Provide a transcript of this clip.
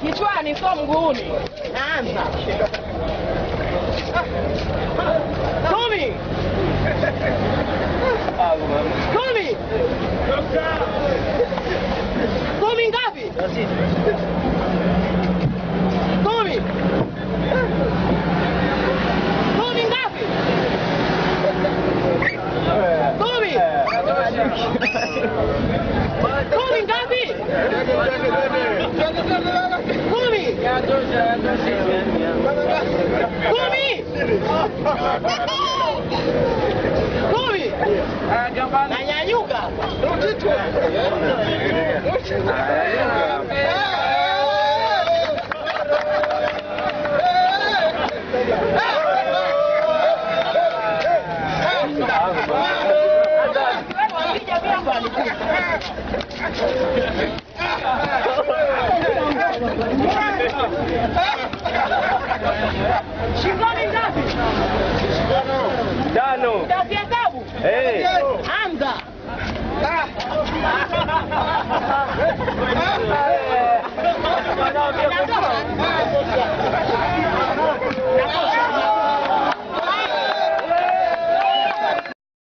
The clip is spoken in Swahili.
Kichwani sio mguuni. Naanza. 10. 10. 10 ngapi? 10. 10 ngapi? 10. 10 ngapi? 10. 10. 10. Nanyanyuka. Shingoni ngapi? 5. Utazihesabu? Anza.